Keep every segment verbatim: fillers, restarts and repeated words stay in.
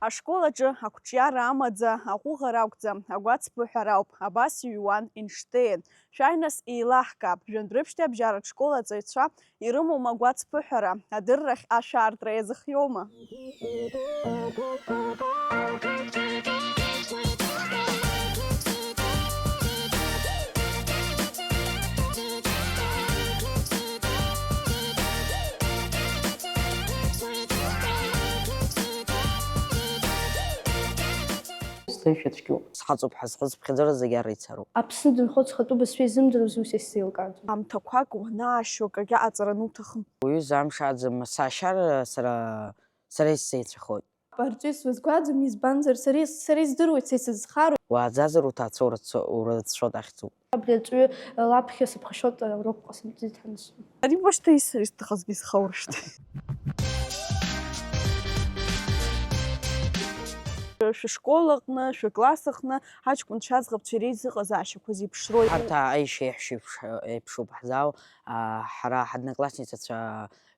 Ашкол аҿы ақәҿиара амаӡа, аҟәыӷара акәӡам, агәацԥыҳәара ауп, абас иҩуан Енштейн. Шәааи нас еилаҳкаап, Жәантәрыԥшьтәи абжьаратә школ аҵаҩцәа ирымоума агәацԥыҳәара, адыррахь ашә аартра иазыхиоума? Сҭышәа цәгьоуп. Схаҵоуп ҳәа зхы зыԥхьаӡара зегь ара ицароуп. Аԥсны дынхоит зхатәы бызшәа изымдыруаз ус исзеилкааӡом. Аамҭақәак уанаашьо акагьы аҵараны уҭахым. Уҩыза амш аӡам, саашьар сара, сара исзеицәахоит. Арҵаҩыс уазгәаӡом, избанзар, сара ис-, сара издыруеит, са исызхароуп. Уааӡазар уҭаацәа урацо-, урацәшәо дахьӡуп. Абри аҵаҩы лаԥхьа сыԥхашьоит, аурокқәа сымҵит ҳәа нас. Ари башҭа ис-, исҭахызгьы схауршҭ. Шәышкол аҟны, шәыкласс аҟны ҳаҷкәынцәа аӡӷабцәа иреизыҟазаашьақәа зеиԥшроу. Ҳарҭ аишьеиҳәшьеиԥш-, еиԥшуп ҳзаау, а, ҳара ҳодноклассницацәа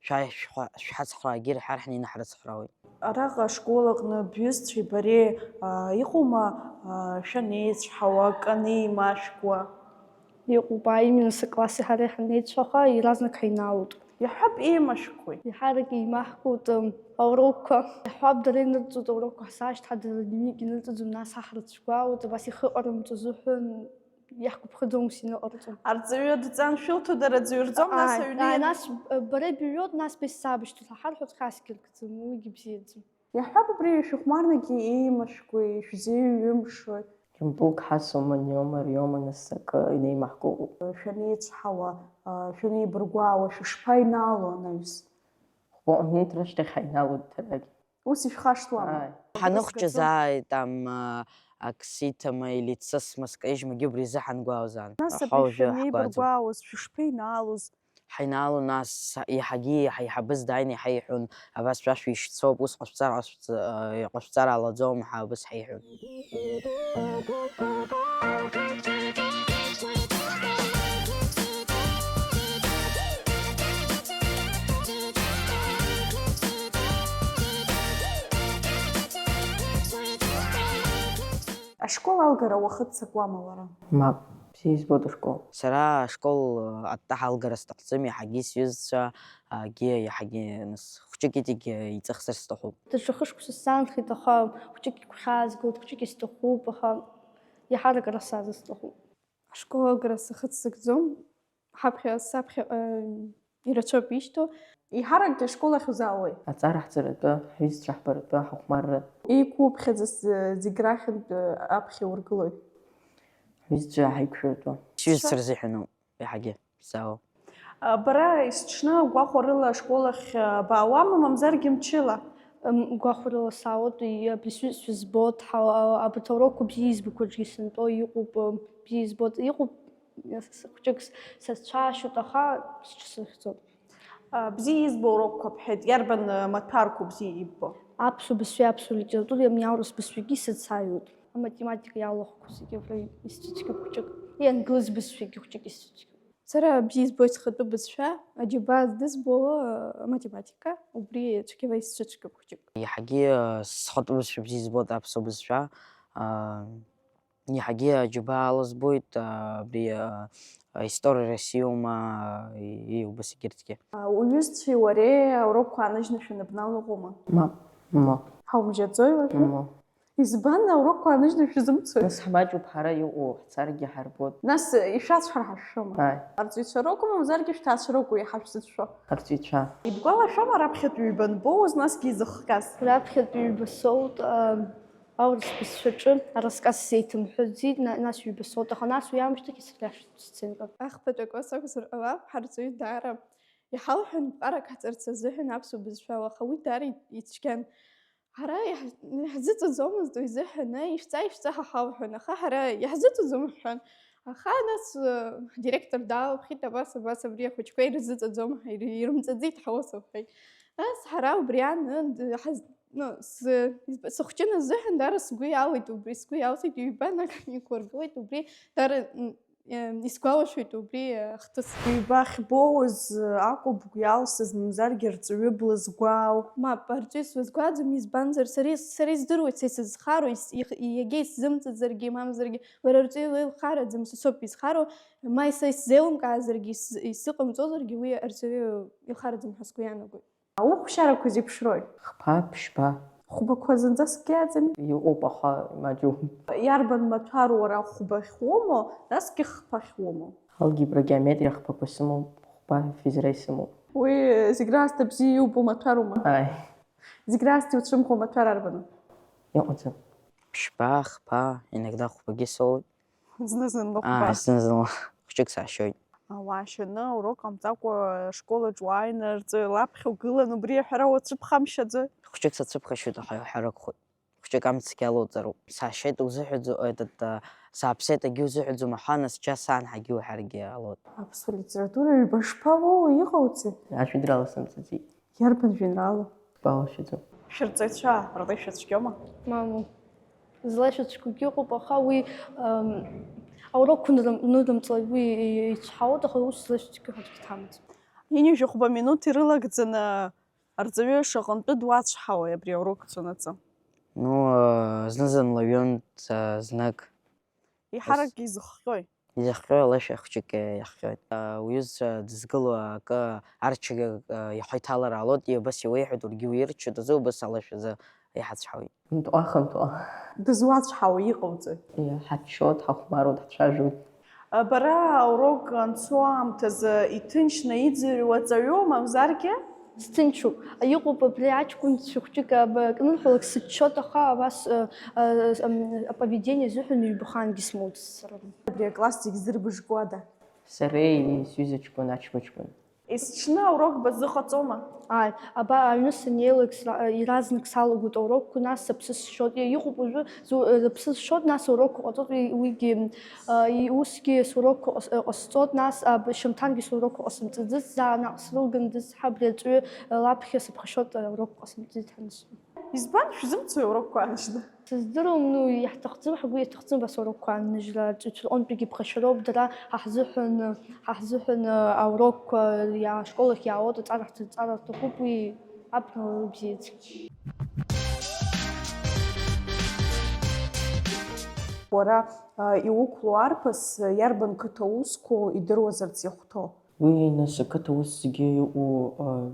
шәа-, шәхәа-, шәҳацхраауагьы ҳара ҳнеины ҳрыцхраауеит. Араҟа ашкол аҟны бҩызцәеи бареи, а, иҟоума, а, шәанеицәҳауа, акы анеимашәкуа? Иҟоуп, а, именно сыкласси ҳареи ҳанеицәаха, иаразнак ҳаинаалоит. Иаҳҳәап, еимашәкуеит. Еиҳарак еимаҳкуеит, м, аурокқәа. Иаҳҳәап, дара инырҵоит аурокқәа, ҳзаашьҭ, ҳа дара дневник инырҵаӡом, нас ҳа ҳрыцәгәаауеит, абас ихы ҟарымҵо азыҳәан. Иаҳгәаԥхаӡом ус иныҟарҵо. Арҵаҩы адҵа аншәылҭо, дара аӡәы ирӡом, нас ааи, аҩны ааи, иан- нас, э, бара ибыҩуеит, нас ба исзаабышьҭуеит ҳәа ҳарҳәоит, хьаас егьыркӡам, уигьы бзиаӡам. Иаҳҳәап, убри шәыхәмарнагьы еимашәкуеи, шәзеиҩымшои? Џьамбулк Ҳасоума, Ниома, Риома, нас акы инеимаҳкуа ыҟоуп. Шәанеицәҳауа, а, шәанеибыргәаауа, шәышԥаинаало анаҩс? Хәбоҟ минуҭ рышьҭахь ҳаинаалоит дарагь. Ус ишәхашҭуама? Ааи. Ҳаныхәҷыз ааи, там, а, аксиҭама или цысма скаижьмагьы убри азы ҳангәаауазаан. Нас аха абри уажәы ҳгәаӡом. Шәанеибыргәаауаз, шәышԥеинаалоз? Ҳаинаало нас еиҳагьы еиҳа иҳабыз дааины иҳаиҳәон, абас шәа шәишьцоуп, ус ҟашәҵар, ҟашәҵ-, а, ҟашәҵар ҟалаӡом ҳәа абас ҳаиҳәон. Ашкол алгара уахыццакуама уара? Мап, бзиа избоит ашкол. Сара ашкол, э, аттаҳа алгара сҭахӡам, иаҳагьы сҩызцәа, агьы, иаҳагьы, нас, хәҷык иҵегь, э, иҵыхзар сҭахуп. Даҽа хышықәса сзаанхеит, аха хәҷык игәхьаазгоит, хәҷык исҭахуп, аха иаҳарак ара саазар сҭахуп. Ашкол алгара сахыццакӡом, ҳаԥхьа, саԥхьаҟа ирацәоуп ишьҭоу. Еиҳаракгьы ашкол ахь узаауеи? Аҵара ҳҵаратәы, ҳҩызцәа ҳбаратәы, ҳахәмарра. Еиқәуԥхьаӡаз зегь рахьынтә аԥхьа ургылоит. Ҳҩызцәа ҳаиқәшәартәы. Сҩызцәа рзыҳәаноуп еиҳагьы. Бзоу. А, бара есҽны гәахәарыла ашкол ахь, а, баауама, мамзаргьы мчыла? М, гәахәарыла саауеит, и-, абри сҩызцәа збоит, ҳа-, а, абарҭ аурокқәа бзиа избақәа аҿгьы сынтәо иҟоуп, м, бзиа избоит, иҟоуп, с-, с-, хәҷык с-, сацәаашьоит, аха сҽысыхьӡоит. А, бзиа избо урокқәа бҳәеит, иарбан, а, маҭәарқәоу бзиа иббо? Аԥсуа бызшәеи аԥсуа литературеи ани аурыс бызшәагьы исыцааиуеит. Аматематика иалахәқәа зегьы абра исцәыцәгьоуп хәҷык, ианглыз бызшәагьы хәҷык исцәыцәгьоуп. Сара бзиа избоит схатәы бызшәа, аџьабаа здызбо, аматематика, убри цәгьала исцәыцәгьоуп хәҷык. Иаҳагьы, схатәы бызшәа бзиа избоит аԥсуа бызшәа, иаҳагьы аџьабаа алызбоит, абри, история Россиоума, и убас егьырҭгьы. Уҩызцәеи уареи аурокқәа ааныжьны шәаныбнал ыҟоума? Мап, мап. Ҳаумжьаӡои уажәы? Мап. Избан аурокқәа ааныжьны шәзымцои? Нас ҳмаҷуп, ҳара иҟоу ҳцаргьы ҳарбоит. Нас ишәацәҳар ҳашәшәома? Ааи. Арҵаҩцәа ракәу, мамзаргьы шәҭаацәа ракәу иаҳа шәзыцәшәо? Арҵаҩцәа. Ибгәалашәома раԥхьатәи ҩба анбоуаз насгьы изыхҟьаз? Раԥхьатәи ҩба соут, а, аурыс бызшәаҿы аразҟы сзеиҭамҳәаӡеит, на-, нас ҩба соут, аха нас уи аамышьҭахь исыриашеит сценкак. Ахԥатәи акласс акәзар ҟалап, ҳарҵаҩы даара иҳалҳәон ԥҟарак ҳҵарц азыҳәан аԥсуа бызшәала, аха уи даара ицәгьан. Ҳара иаҳ-, иаҳзыҵаӡомызт уи изыҳәан, ишәҵа, ишәҵа ҳәа ҳалҳәон, аха ҳара иаҳзыҵаӡом ҳҳәан. Аха нас, э, ҳдиректор даалԥхьеит, абас, абас абри ахәыҷқәа ирзыҵаӡом, ир-, ирымҵаӡеит ҳәа ус лҳәеит. Нас ҳара убри аан, д-, ҳаз-, ну, с-, изб-, сыхәҷын азыҳәан даара сгәы иалоит убри, сгәы иалсит, ҩба-нак иқәыргылеит убри, даара, м, Исгәалашәоит убри ахҭыс. Ҩба ахьбоуз акәу бгәы иалсыз, мамзаргьы арҵаҩы блызгәаау? Мап, арҵаҩы слызгәаӡом, избанзар, сара ис-, сара издыруеит са исызхароу, ис-, их-, иагьа исзымҵаӡаргьы, мамзаргьы лара арҵаҩы леилхараӡам, са соуп изхароу, ма са исзеилымкаазаргьы, ис-, исзыҟамҵозаргьы уи арҵаҩы илхараӡам ҳәа сгәы иаанагоит. Аухәшьарақәа зеиԥшрои? Хԥа, ԥшьба. Хәбақәа зынӡа скьаӡами? Иҟоуп, аха имаҷу. Иарбан маҭәару уара, хәба ахьуоумо, насгьы хԥа ахьуоумо? Алгебра, геометриа хԥақәа сымоуп, хәба физра исымоуп. Уи зегь раасҭа бзиа иубо маҭәарума? Ааи. Зегь раасҭа иуцәымӷу маҭәар арбану? Иҟаӡам. Ԥшьба, хԥа, иногда хәбагьы соуеит. Зны-зынла Аа, хәба. Зны-зынла хәҷык саашьоит. Уаашьаны, урок ҟамҵакәа ашкол аҿы уааины, рҵаҩы лаԥхьа угылан, убри аҳәара уацәыԥхамшьаӡои? Хәҷык сацәыԥхашьоит, аха иҳәарак хәыҷ. Хәҷык амцгьы алоуҵароуп. Саашьеит узыҳәаӡо, этот, а, сааԥсеит агьи узыҳәаӡом, аха нас џьа саан ҳагьиуҳәаргьы алоуп. Аԥсуа литература ҩба шԥалоу, иҟауҵеи? Ажәеинраала сымҵаӡеит. Иарбан жәеинраала? Сгәалашәаӡом. Шәырҵаҩцәа рҟны ишәацәгьоума? Мамоу. Злашәацәгьоугьы ыҟоуп, аха уи, ам, аурокқәа нырым-, нырымҵуа уи ицәҳауеит, аха ус злашәацәгьоу ҳаӡәгьы дҳамаӡам. Ҩажәи хәба минуҭ ирылагӡаны арҵаҩы шаҟантәы дуацәҳауеи абри аурок цәанаҵы? Ну, э, зны-зынла ҩынтә, э, знык. Еиҳаракгьы изыхҟьои? Изыхҟьои, алашәа хәҷык иахҟьоит. Уҩызцәа дызгыло акы арчагьы иахәа иҭалар ҟалоит, абас иуеиҳәоит, уаргьы уирччоит азы убас алашәазы иҳацәҳауеит. Хынтәҟа, хынтәҟа. Дызуацәҳауа иҟауҵои? Иҳаччоит, ҳахәмаруеит, ҳцәажәоит. Бара аурок анцо аамҭазы иҭынчны иӡырҩуа ҵаҩу, мамзаргьы? Сҭынчуп. Иҟоуп абри аҷкәынцәа хәҷык, аб-, акнырҳәалак сыччоит, аха абас, э, э, м, аповедение азыҳәан ҩбахангьы смоуццарым. Абри акласс зегь зырбыжкуада? Сареи сҩыза ҷкәын аҷкәын-ҷкәын. Есҽны аурок базыҟаҵома? Ааи, аба, аҩны саннеилак сра-, иаразнак салагоит аурокқәа, нас сыԥсы сшьоит. Иҟоуп уажәы зу-, э, зыԥсы сшьоит, нас аурокқәа ҟаҵоит, уи-, уигьы, э, и-, усгьы сурокқәа ҟас-, э, ҟасҵоит, нас аб-, шьамҭангьы сурокқәа ҟасымҵаӡыц, заа наҟ срылгандаз, ҳабри аҵәҩы, э, лаԥхьа сыԥхашьоит, аурокқәа ҟасымҵаӡеит ҳәа анысҳәа. Избан шәзымцои аурокқәа ааныжьны? Сыздыруам, ну, иаҳҭахӡам, ҳгәы иаҭахӡам абас аурокқәа ааныжьра, аҵәҩцәа рҟынтәигьы ԥхашьароуп дара, ҳа ҳзыҳәан, ҳа ҳзыҳәан аурокқәа иа-, ашкол ахь иаауеит, аҵара ҳҭ-, аҵара рҭахуп, уи абна лара лыбзиаӡам. Уара, а, иуқәлоу арԥыс, а, иарбан қыҭа усқәоу идыруазарц иахәҭоу? Уи, нас, ақыҭа ус зегьы иҟоу, а,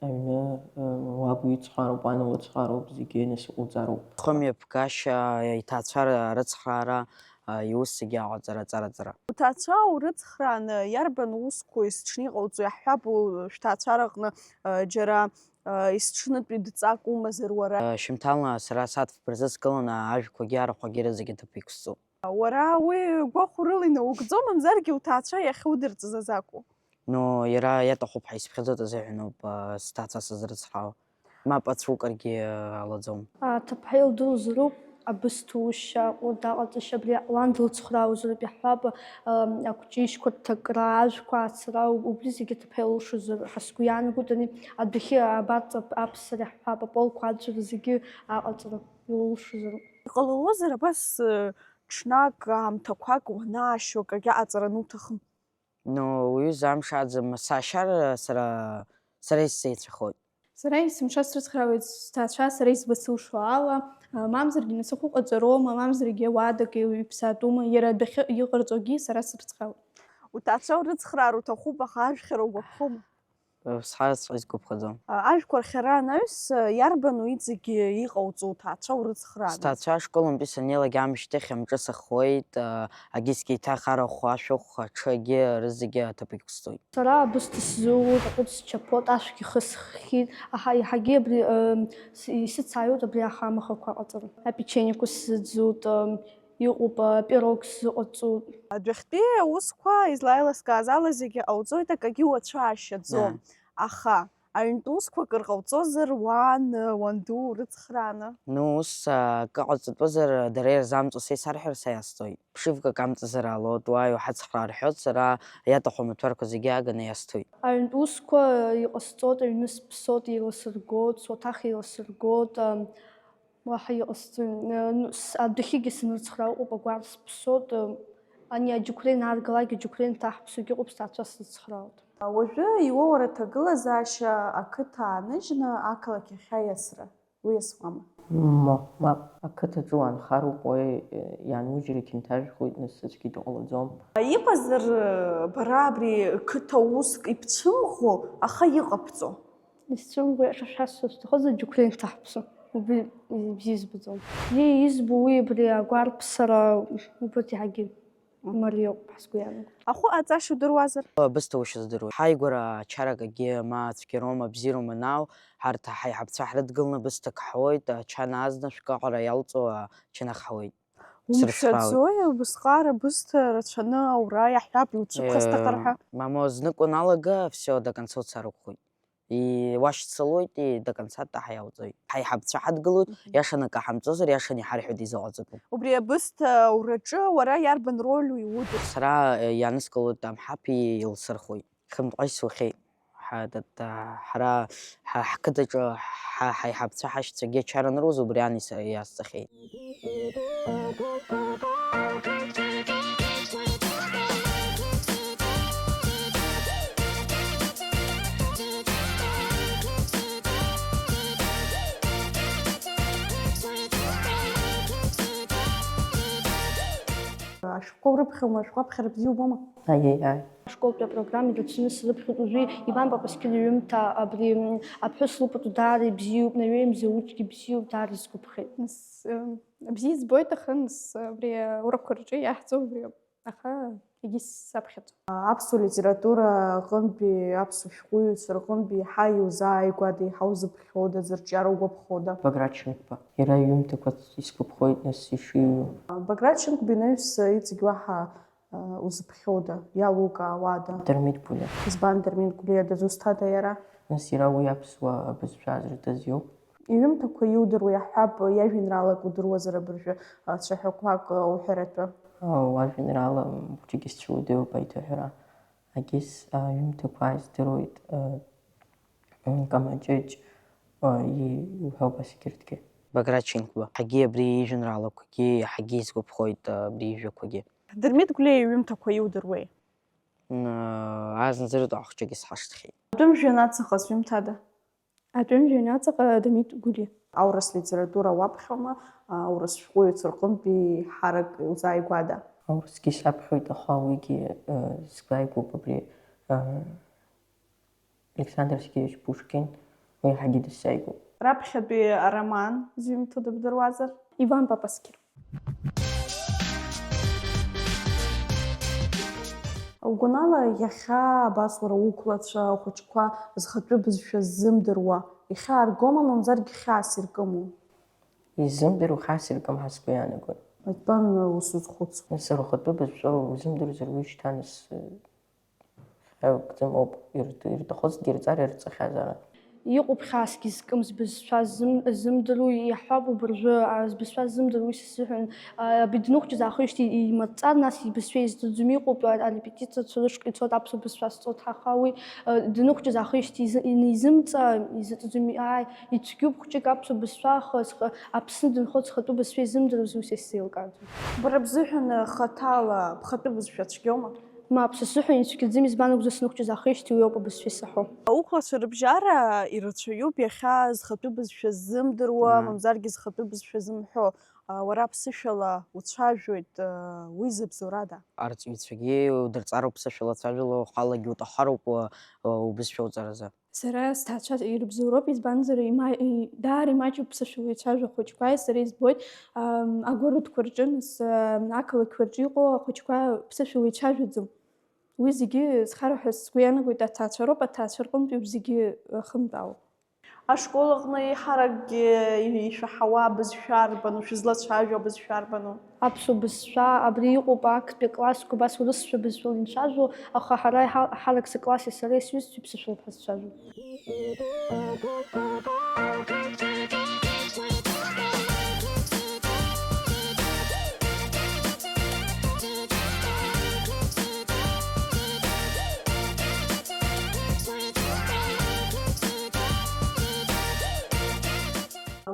аҩны, а, уаб уицхраароуп, уан улыцхраароуп, зегьы, нас, иҟауҵароуп. Хымҩаԥгашьа, иҭаацәа рыцхраара, а, иус зегьы аҟаҵара, аҵараҵара. Уҭаацәа урыцхрааны, иарбан усқәоу есҽны иҟауҵо, иаҳҳәап, у-, шәҭаацәа рҟны, а, џьара, а, есҽнытәи дҵак умазар уара? Шьымҭанла сара асааҭ фба рзы сгыланы ажәқәагьы арахәагьы рызегьы аҭыԥ иқәсҵоит. Уара уи гәахәарыла инаугӡо, мамзаргьы уҭаацәа иахьудырҵаз азакәу? Ну, иара иаҭахуп ҳәа исԥхьаӡоит азыҳәаноуп, а, сҭаацәа сызрыцхраауа. Мап ацәукыргьы, а, ҟалаӡом. Аҭыԥҳа илдыруазароуп абысҭа ушьа, урҭ аҟаҵашьа абри ауан длыцхраауазароуп, иаҳҳәап, а, акәҷышьқәа рҭакра, ажәқәа ацара, убри зегьы аҭыԥҳа илылшозар ҳәа сгәы иаанагоит, ани адәахьы абарҵа аԥссара иаҳҳәап, аполқәа аӡәра зегьы аҟаҵара илылшозароуп. Иҟалалозар абас, э, ҽнак, аамҭақәак уанаашьо акгьы аҟаҵара ануҭахым? Ну, уҩыза амш аӡам, саашьар сара, сара исзеицәахоит. Сара есымша срыцхраауеит сҭаацәа сара избасылшо ала, а, мамзаргьы насыхә ыҟаҵароума, мамзаргьы ауадак иу-, иԥсаатәума, иара адәахьы иҟарҵогьы сара срыцхраауеит. Уҭаацәа урыцхраар уҭахуп, аха ажәхьара угәаԥхома? Схараҵәҟьа исгәаԥхаӡом. А, ажәқәа рхьара анаҩс, а, иарбану иҵегьы иҟауҵо уҭаацәа урыцхрааны? Сҭаацәа ашколынтәи саннеилак аамышьҭахь амҿы сыхуеит, а, агьысгьы еиҭах арахә, ашәахә, аҽы, агьи рызегьы аҭыԥ иқәсҵоит. Сара абысҭа сзууеит, аҟәыд счаԥоит, ашәгьы хысххьеит, аха еиҳагьы абри, ы, с-, исыцааиуеит абри ахамахақәа аҟаҵара. Апечениақәа сзыӡуеит, ы, иҟоуп, ы, пирог сзыҟаҵоит. Адәахьтәи аусқәа излаилыскааз ала зегьы ҟауҵоит, акагьы уацәаашьаӡом. Аха аҩнтә усқәа акыр ҟауҵозар, уан, уанду урыцхрааны? Ну, ус, а, акы ҟаҵатәызар, дара ирзамҵо са исарҳәар, са иасҵоит. Ԥшьывкак амҵазар ҟалоит, уа иуҳацхраа рҳәоит, сара иаҭаху амаҭәарқәа зегьы ааганы иасҭоит. Аҩнтә усқәа иҟасҵоит, аҩны сыԥсоит, еиласыргоит, суаҭах еиласыргоит, ам, уаҳа иҟасҵои, ы, ну, с-, адәахьыгьы санрыцхраа ыҟоуп, агәаҟ сыԥсоит, ы, Ани аџьықәреи инааргалак, аџьықәреи нҭаҳԥсугьы ыҟоуп, сҭаацәа сзыцхраауеит. Уажәы иуоур аҭагылазаашьа ақыҭа ааныжьны ақалақь ахь аиасра, уи иасуама? Мо, мап, ақыҭаҿы уаанхароуп, уи, э, иаанужьыр иқьынҭажәхоит, нас аӡәгьы дыҟалаӡом. Иҟазар, э, бара абри қыҭа уск ибцәымӷу, аха иҟабҵо? Исцәымӷу, иаша шәасҳәар сҭахыз, аџьықәреи нҭаҳԥсу. Убри ибзиа избаӡом. Бзиа избо уи абри агәарԥсара, убырҭ иаҳагьы мариоуп, ҳа сгәы иаанагоит. Ахәы ҟаҵашьа удыруазар? Абысҭа ушьа здыруеит. Ҳаигәара ачаракагьы ма цәгьароума, бзиароума, нау, ҳарҭ ҳаиҳабцәа ҳрыдгыланы абысҭа каҳауеит, ача наазны шәкы аҟара иалҵуа ачанах ҳауеит. Срыцхраауеит. Умшәаӡои, убысҟак абысҭа рацәаны аура иаҳҳәап, иуцәыԥхасҭахар ҳәа? Э, мамоу, знык уаналага, всё, до конца уцар уқәхоит. И-, уашьцылоит, и-, до конца таҳа иауҵоит. Ҳаиҳабцәа ҳадгылоит, мгм, иашаны акы ҳамҵозар, иашаны иҳарҳәоит изыҟаҵатәу. Убри абысҭа аураҿы уара иарбан роль иудыр? Сара, э, иааныскылоит амҳаԥ, и-, илсырхуеит. Хынтәҟа исухьеит. Ҳа-, да-, да-, ҳара, ҳа-, ҳқыҭаҿы ҳа-, ҳаиҳабцәа ҳашьцәагьы ачара аныруза, убри ан ис-, иасҵахьеит. Ашәҟәқәа урыԥхьома, ашәҟәы аԥхьара бзиа убома? Аиеи, аиеи. Ашколтәи апрограмма ирацәаны срыԥхьоит. Уажәы Иван Папаскир иҩымҭа абри, м, аԥҳәыс лыпату даара ибзиоуп, Наҩеи Мзауҷгьы бзиоуп, даара исгәаԥхеит. Нас, э, бзиа избоит, аха, нас, абри аурокқәа рҿы иаҳҵо убриоуп, аха егьыс саԥхьаӡом. Аԥсуа литература аҟынтәи аԥсуа шәҟәыҩҩцәа рҟынтәи еиҳа иузааигәада, еиҳа узыԥхьода, зырҿиара угәаԥхода? Баграт Шьынқәба. Иара иҩымҭақәа исгәаԥхоит, нас, ишиҩу. Баграт Шьынқәба инаҩс иҵегь уаҳа узыԥхьода, иалукаауада? Дырмит Гәлиа. Избан Дырмит Гәлиа дызусҭада иара? Нас иара уи аԥсуа абызшәа аазыртыз иоуп. Иҩымҭақәа иудыруа иаҳҳәап, иажәеинраалак удыруазар абыржәы, а, цәаҳәақәак, а, уҳәаратәы? Уажәеинраала хәҷык исцәыуадаҩуп аиҭаҳәара. Агьыс, а, аҩымҭақәа ааиздыруеит, а, м, Камаҷыҷ, а, и-, иуҳәа убас егьырҭгьы. Баграт Шьынқәба. Ҳагьи абри ижәеинраалақәагьы иаҳагьы исгәаԥхоит, а, абри ижәҩақәагьы. Дырмит Гәлиа иҩымҭақәа иудыруеи? Н-, азынӡа рыҭ ахәҷык исҳашҭхьеит. Атәым жәҩан аҵаҟа зҩымҭада? Атәым жәҩан аҵаҟа Дырмит Гәлиа. Аурыс литература уаԥхьома, аурыс шәҟәыҩҩцәа рҟынтәи ҳарак иузааигәада? Аурысгьы саԥхьоит, аха уигьы, э, сгәааигәоуп абри, э, Александр Сергеевич Пушкин, уи иаҳагьы дысзааигәоуп. Раԥхьатәи ароман зҩымҭада бдыруазар? Иван Папаскир. Угәанала, иахьа абас уара уқәлацәа ахәыҷқәа зхатәы бызшәа ззымдыруа ихьаа ргома, мамзаргьы хьаас иркыму? Иззымдыруа хьаас иркым ҳәа сгәы иаанагоит. Итәан ус узхәыцуа? Нас рхатәы бызшәа узымдырзар, уи шьҭа нас, э, Хьаақәӡам ауп, ирҭ-, ирҭахызҭгьы рҵар ирҵахьазаарын. Иҟоуп хьаасгьы зкым збызшәа зым-, ззымдыруа, иаҳҳәап, убыржәы, а, збызшәа ззымдыруа уи са сзыҳәан, а, абри дныхәҷыз аахижьҭеи имаҵзар, нас ибызшәа изҵаӡом, иҟоуп, а, арепетициацәа рышҟа ицоит, аԥсуа бызшәа сҵоит, аха уи, а, дныхәҷыз аахижьҭеи изы-, инизымҵа, изыҵаӡом, ааи, ицәгьоуп хәҷык аԥсуа бызшәа, аха зхы-, Аԥсны дынхоит зхатәы бызшәа изымдыруаз, ус исзеилкааӡом. Бара бзыҳәан, хаҭала бхатәы бызшәа цәгьоума? Мап, са сзыҳәан ицәгьаӡам, избан акәзар, снықәҷыз аахижьҭеи уи ауп абызшәа исаҳәо. Аухлацәа рыбжьара ирацәаҩуп иахьа зхатәы бызшәа ззымдыруа, Мм. мамзаргьы зхатәы бызшәа зымҳәо. А, уара аԥсышәала уцәажәоит, а, уи зыбзоурада? Арҵаҩцәагьы удырҵароуп ԥсышәала, цәажәала ухалагьы уҭахароуп, уа, уа, убызшәа уҵаразы. Сара сҭаацәа ирыбзоуроуп, избанзар, има-, и-, даара имаҷуп ԥсышәала ицәажәо ахәыҷқәа, сара избоит, ам, агәарыдқәа рҿы, нас, ам, ақалақьқәа рҿы иҟоу ахәыҷқәа ԥсышәала ицәажәаӡом. Уи зегьы зхароу ҳәа сгәы иаанагоит аҭаацәа роуп, аҭаацәа рҟынтәи зегьы, э, хымтәаауп. Ашкол аҟны еиҳаракгьы ишәаҳауа абызшәа арбану, шәызлацәажәо абызшәа арбану? Аԥсуа бызшәа абри иҟоуп актәи аклассқәа, абас урысшәа бызшәала инцәажәо, аха ҳара иҳа-, ҳарак сыкласси сареи сҩызцәеи ԥсышәала ҳазцәажәо.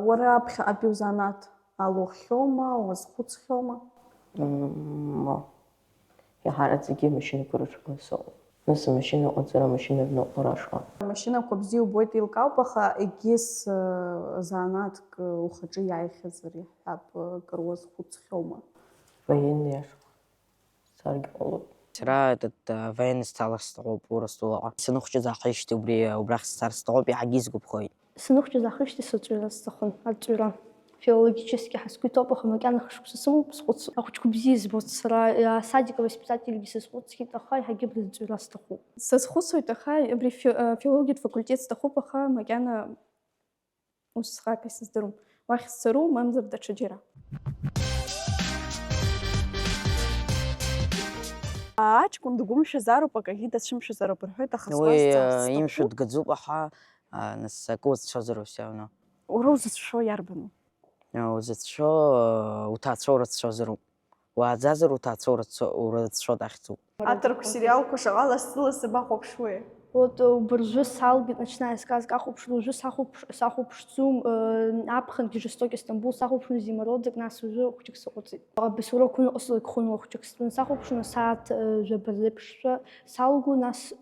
Уара аԥхьаҟатәи узанааҭ алуххьоума, уазхәыцхьоума? Мм, мо. Иаҳараӡакгьы амашьынақәа рыҽҳәа сыҟоуп. Нас амашьына ыҟаҵара, амашьына рныҟәара ашҟа. Амашьынақәа бзиа убоит, еилкаауп, аха егьыс, э, занааҭк, э, ухаҿы иааихьазар иаҳҳәап, э, кыр уазхәыцхьоума? Военный ашҟа сцаргьы ҟалоит. Сара этот, э, военный сцалар сҭахуп Урыстәылаҟа. Саныхәҷыз аахижьҭеи убри, убрахь сцар сҭахуп, иаҳагьы исгәаԥхоит. Саныхәҷыз аахижьҭеи сырҵәира сҭахын, арҵәира. Филологически ҳа сгәы иҭоуп, аха макьана хышықәса сымоуп, схәыцуа. Ахәыҷқәа бзиа избоит сара, а, асадик авоспитательгьы сазхәыцхьеит, аха иаҳагьы абри арҵәира сҭахуп. Сазхәыцуеит, аха абри фи-, а, филологиатә факультет сҭахуп, аха макьана усҟак исыздыруам. Уахь сцару, мамзар даҽаџьара. Аҷкәын дгәымшәазароуп, акагьы дацәымшәазароуп рҳәоит, аха уи, сгәасҭарц, э, сҭахуп. Имшәа дгаӡоуп, аха, а, нас акы уцәцозароуп все равно. Уара узыцәшәо иарбану? Э, узыцәшәо, э, уҭаацәа урыцәцозароуп. Уааӡазар уҭаацәа урыцәцо-, урыцәцо дахьӡуп. Аҭырқә сериалқәа шаҟа лассы-лассы бахәаԥшуеи? Вот, э, убыржәы салгеит, начиная сказка ахәаԥшра, уажәы сахәаԥш-, сахәаԥшӡом, э, аԥхынгьы Жестокий Стамбул сахәаԥшны, зимородок, нас уажәы хәыҷык саҟәыҵит. Абасурақәа ныҟасҵалак хәынла хәыҷык стәаны сахәаԥшны, асааҭ, э, жәаба рзеиԥш шәы салго, нас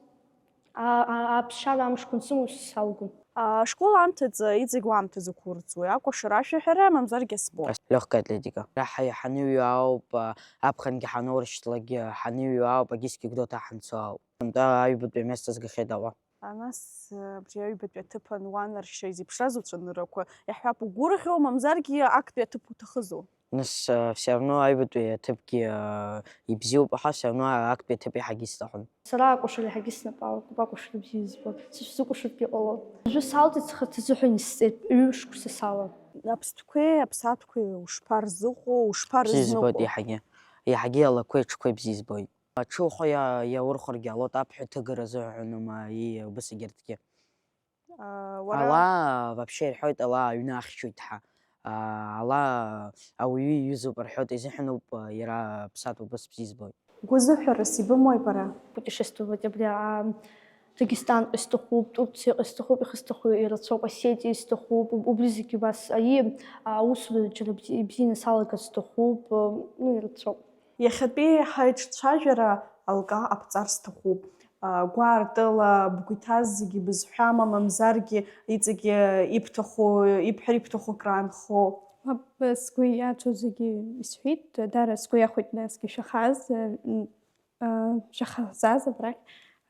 А, а, аԥсшьара амшқәа ансымоу салгон. А, ашкол аамҭазы иҵегь уаамҭазы уқәурӡуеи? Акәашара, ашәаҳәара, мамзаргьы аспорт? Легкая атлетика. Ҳа-, ҳаныҩуа ауп, а, аԥхынгьы ҳаноурышьҭлак, ҳаныҩуа ауп, агьысгьы Гәдоуҭа ҳанцо ауп. Сынтәа аҩбатәи амест згахьеит Аҟәа. А нас, абри аҩбатәи аҭыԥан уанаршьа, изеиԥшраз уцәаныррақәа, иаҳҳәап, угәырӷьо, мамзаргьы актәи аҭыԥ уҭахызу? Нас, э, все равно аҩбатәи аҭыԥгьы, э, ибзиоуп, аха все равно актәи аҭыԥ иаҳагьы исҭахын. Сара акәашара иаҳагьы снапы алакуп, акәашара бзиа избоит. Сышәзыкәашаргьы ҟалон. Уажәы салҵит, схаҭа сзыҳәан исҵеит, ҩымш шықәса салан. Аԥстәқәеи аԥсаатәқәеи ушԥарзыҟоу, ушԥарызныҟәо? Бзиа избоит иаҳагьы. Иаҳагьы алақәеи аҽқәеи бзиа избоит. Аҽы ухы иа-, иаурхәаргьы ҟалоит, аԥҳәа ҭыгара азыҳәан аума, ии, убас егьырҭгьы. А, уара Ала вообще ирҳәоит, ала аҩны ахьчоит ҳәа. А, ала ауаҩы иҩызоуп рҳәоит, изыҳәаноуп, а, иара аԥсаатә убыс бзиа избоит. Гәазыҳәарас ибымои бара? Путешествовать абри, а, Дагестанҟа исҭахуп, Турциаҟа исҭахуп, ихысҭаху ирацәоуп, Осетиа исҭахуп, уб-, убри зегьы убас аиы, а, аусура џьара бзи-, бзианы салагар сҭахуп, а, ну, ирацәоуп. Иахьатәи ҳаиҿцәажәара алка аԥҵар сҭахуп. Гәаартыла бгәы иҭаз зегьы бызҳәама, мамзаргьы иҵегьы ибҭаху, ибҳәар ибҭаху краанхо? Мап, сгәы иаҭәу зегьы исҳәеит, дара сгәы иахәеит насгьы шәахаз, м, а, шәахазаз абрахь,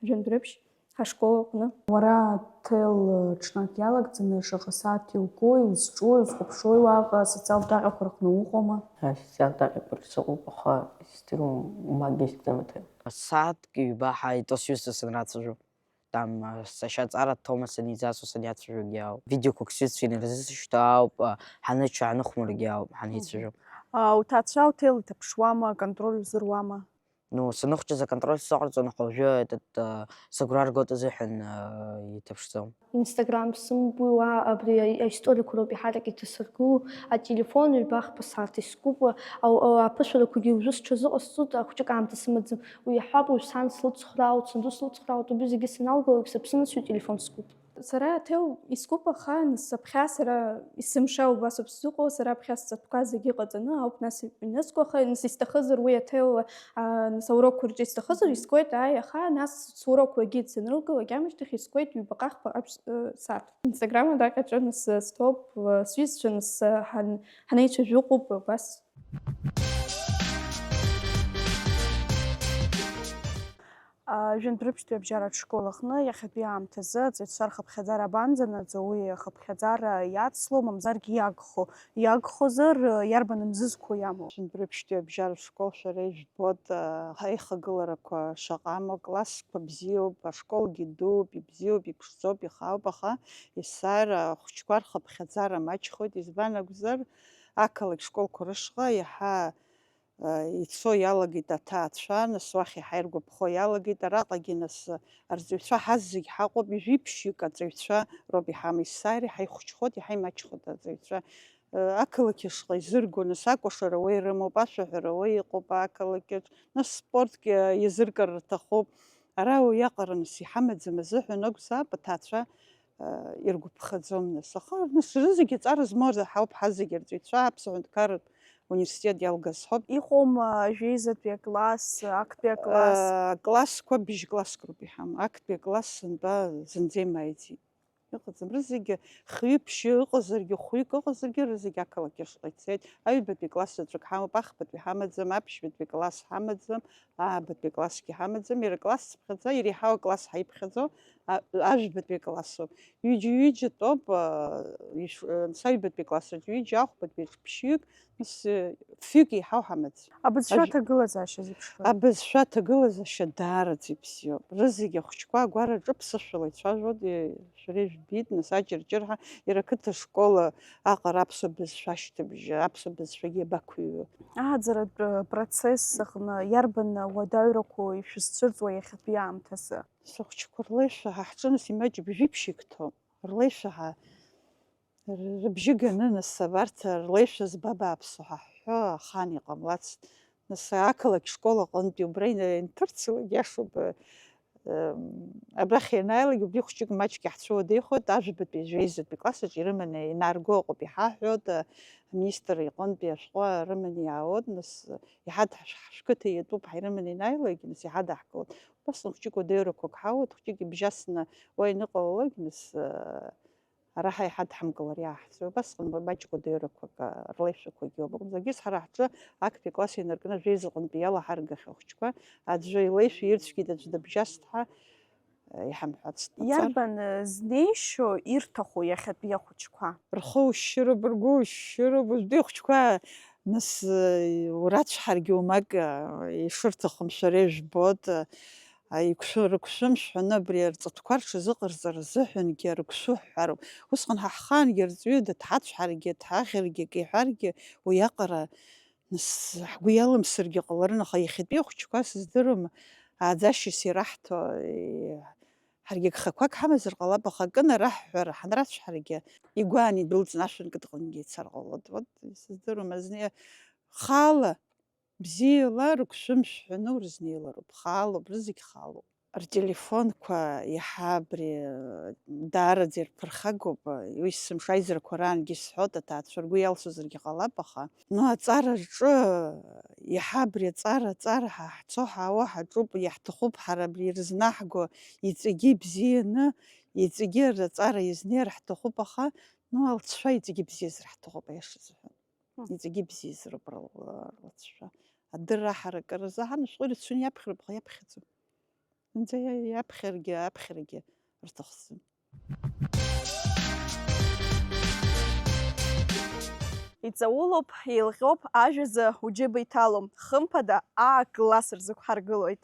Жәандәрыԥшь. Ҳашкол аҟны. Уара аҭел ҽнак иалагӡаны шаҟа сааҭ иугои, узҿуи, узхәаԥшуеи уаҟа асоциалтә даҟьақәа рҟны уҟоума? Асоциалтә даҟьақәа рҿы сыҟоуп, аха издыруам, умагьы исӡам аҭел. Сааҭк ҩба ҳаит, ус ҩызцәа санрацәажәо. Там, а, сашьа ҵара дҭоума саниӡасо саниацәажәогьы ауп. Видеоқәак сҩызцәа инарзысышьҭоу ауп, а, ҳаныччо ҳаныхәмаргьы ауп, ҳанеицәажәо. А, уҭаацәа аҭел иҭаԥшуама, аконтроль узыруама? Ну, саныхәҷыз аконтроль сзыҟарҵон, аха уажәы этот, э, сыгәра ргоит азыҳәан, э, иҭаԥшӡом. Instagram сымбуи, уа абри аи-, аисториақәа роуп иҳарак иҭасыргыло, ателефон ҩба-хԥа сааҭ искуп, ау-, ау-, аԥышәарақәагьы уажәы сҽазыҟасҵоит, ахәҷык аамҭа сымаӡам. Уи иаҳҳәап, уажә сан слыцхраауеит, санду слыцхраауеит, убри зегьы саналгалак, сыԥсы нысҩуеит, телефон скуп. Сара аҭел искуп, аха нас аԥхьа сара исымша убасоуп сзыҟоу, сара аԥхьа сҵатәқәа зегьы ҟаҵаны ауп нас инысго, аха нас исҭахызар уи аҭел, а, нас аурокқәа рҿы исҭахызар искуеит, ааи, аха нас сурокқәагьы санрылгалак аамышьҭахь искуеит ҩбаҟа-хԥаҟа ԥс-, э, сааҭ. Instagram адаҟьаҿы нас стәоуп, э, сҩызцәа нас, э, ҳан-, ҳанеицәажәо ыҟоуп, убас. А, Жәантәрыԥштәи абжьаратә школ аҟны иахьатәи аамҭазы аҵаҩцәа рхыԥхьаӡара абанӡанаӡо, уи ахыԥхьаӡара иацло, мамзаргьы иагхо, иагхозар, иарбан мзызқәоу иамоу? Жәантәрыԥштәи абжьаратә школ шәара ижәбоит, а, аихагыларақәа шаҟа амоу, аклассқәа бзиоуп, ашколгьы дууп, ибзиоуп, иԥшӡоуп, ихаауп, аха есааира ахәыҷқәа рхыԥхьаӡара маҷхоит, избан акәзар, ақалақь школқәа рышҟа иаҳа ицо иалагеит аҭаацәа, нас уахь иаҳа иргәаԥхо иалагеит, араҟагьы нас арҵаҩцәа ҳазегь ҳаҟоуп, ҩажәи ԥшьҩык аҵаҩцәа роуп иҳамоу, есааира иаҳа ихәыҷхоит, иаҳа имаҷхоит аҵаҩцәа. Ақалақь ашҟа изырго, нас акәашара уа ирымоуп, ашәаҳәара уа иҟоуп ақалақьаҿ, нас спортгьы иазыркыр рҭахуп. Ара уиаҟара нас иҳамаӡам азыҳәан акәзаап аҭаацәа иргәаԥхаӡом нас. Аха нас рызегьы ҵара змоу рзы ҳауп ҳазегьы арҵаҩцәа, аԥсуа ҳәынҭқарратә университет иалгаз ҳауп. Иҟоума жәеизатәи акласс, актәи акласс? Аклассқәа быжь класск роуп иҳамоу. Актәи акласс сынтәа зынӡа имааиӡеит. Ыҟаӡам, рызегьы хҩы-ԥшьы ыҟазаргьы, хәҩык ыҟазаргьы, рызегьы ақалақь ашҟа ицеит. Аҩбатәи класс заҵәык ҳамоуп, ахԥатәи ҳамаӡам, аԥшьбатәи класс ҳамаӡам, аабатәи классгьы ҳамаӡам, иара класс цыԥхьаӡа, иреиҳау акласс ҳаиԥхьаӡо, а-, ажәбатәи аклассоуп. Ҩыџьа-ҩыџьатәоуп, а, иш-, а, нас аҩбатәи классаҿ ҩыџьа, ахәбатәи аҿ ԥшьҩык, нас, э, фҩык еиҳау ҳамаӡам. Абызшәа Ажә- аҭагылазаашьа зеиԥшроу? Абызшәа аҭагылазаашьа даараӡа ибзиоуп. Рызегьы ахәыҷқәа агәара ҿыԥсашәала ицәажәоит, э, шәара ижәбеит, нас аҷырҷырҳәа, иара ақыҭа школ аҟара аԥсуа бызшәа ашьҭыбжьы, аԥсуа бызшәагьы иабақәыҩуа. Аӡаратә процесс аҟны иарбан уадаҩрақәоу ишәызцәырҵуа иахьатәи аамҭазы? Сыхәҷқәа рлеишәа ҳа ҳҿы, нас, имаҷ бжьи ԥшьи гәҭоуп. Рлеишәа ҳа Р-, рыбжьы ганы, нас, абарҭ рлеишәа збап ааԥсо ҳәа ҳҳәо ахаан иҟамлацт. Нас, ақалақь школ аҟынтәи убра ин-, инҭырцалак иашоуп, э, м, абрахь ианааилак, убри хәҷык маҷк иаҳцәыуадаҩхоит, ажәабатәи жәеизатәи классаҿ ирыманы инарго ыҟоуп иҳаҳҳәоит, э, аминистр иҟынтәи ашәҟәы рыманы иаауеит, нас, иҳадҳ-, ҳшәқыҭа иатәуп ҳәа ирыманы ианааилак, нас, иҳадаҳкылоит. Убасҟан хәҷык уадаҩрақәак ҳауеит, хәҷык ибжьасны уа ианыҟалалак, нас, э, Ара ҳа иҳадҳамкылар иааҳҵоит. Убасҟан маҷк уадаҩрақәак, а, рлеишәақәагьы ыҟоуп. Акәымзаргьы, ҳара ҳҿы актәи акласс инаркны жәеизаҟынтәи иалаҳаргахьоу ахәыҷқәа аӡәы илеишәа ирцәгьеит, аӡәы дыбжьаст ҳәа, э, иҳамҳәацт. Иарбан, э, знеишьо ирҭаху иахьатәи ахәыҷқәа? Рхы ушьшьыроуп, ргәы ушьшьыроуп, уажәтәи ахәыҷқәа, нас, э, урацәҳаргьы умак, э, ишырҭахым шәара ижәбоит, э, Аиқәшәы-, рықәшәымшә ҳәаны абри арҵатәқәа рҽазыҟарҵара рзыҳәангьы арықәшәы ҳҳәароуп. Усҟан ҳа ҳхаангьы арҵаҩы дыҭҳацәҳаргьы, дҳаӷьаргьы, акы иҳәаргьы, уи аҟара, нас, ҳгәы иалымсыргьы ҟаларын, аха иахьатәи ахәыҷқәа сыздыруам, ааӡашьас ираҳҭо, е, ҳаргьы агхақәак ҳамазар ҟалап, аха акы нараҳҳәар, ҳанрацәҳаргьы, игәааны идәылҵны ашәынкыдҟангьы ицар ҟалоит. Вот, сыздыруам, азни хаала, Бзиала рықәшәымшә ҳәаны урызнеилароуп, хаалоуп, рызегь хаалоуп. Ртелефонқәа иаҳа абри даараӡа ирԥырхагоуп, уи сымшаизарақәа раангьы исҳәоит, аҭаацәа ргәы иалсызаргьы ҟалап, аха, ну, аҵара рҿы иаҳа абри аҵара, аҵара ҳа ҳцо ҳаауа ҳаҿуп, иаҳҭахуп ҳара абри ирызнаҳго, иҵегьы ибзианы, иҵегьы аҵара иазнеир ҳҭахуп, аха, ну, алҵшәа иҵегьы ибзиазар ҳҭахуп, аиаша азыҳәан. Иҵегьы ибзиазароуп рылацәажәа. Адырра ҳаракыразы ҳан ашәҟәы ирацәаны иаԥхьароуп, аха иаԥхьаӡом. Зынӡа иа-, иаԥхьаргьы, аԥхьарагьы рҭахӡам. Иҵаулоуп, еилҟьоуп, ажәазы уџьыба иҭалом, хымԥада, аа-класс рзықәҳаргылоит.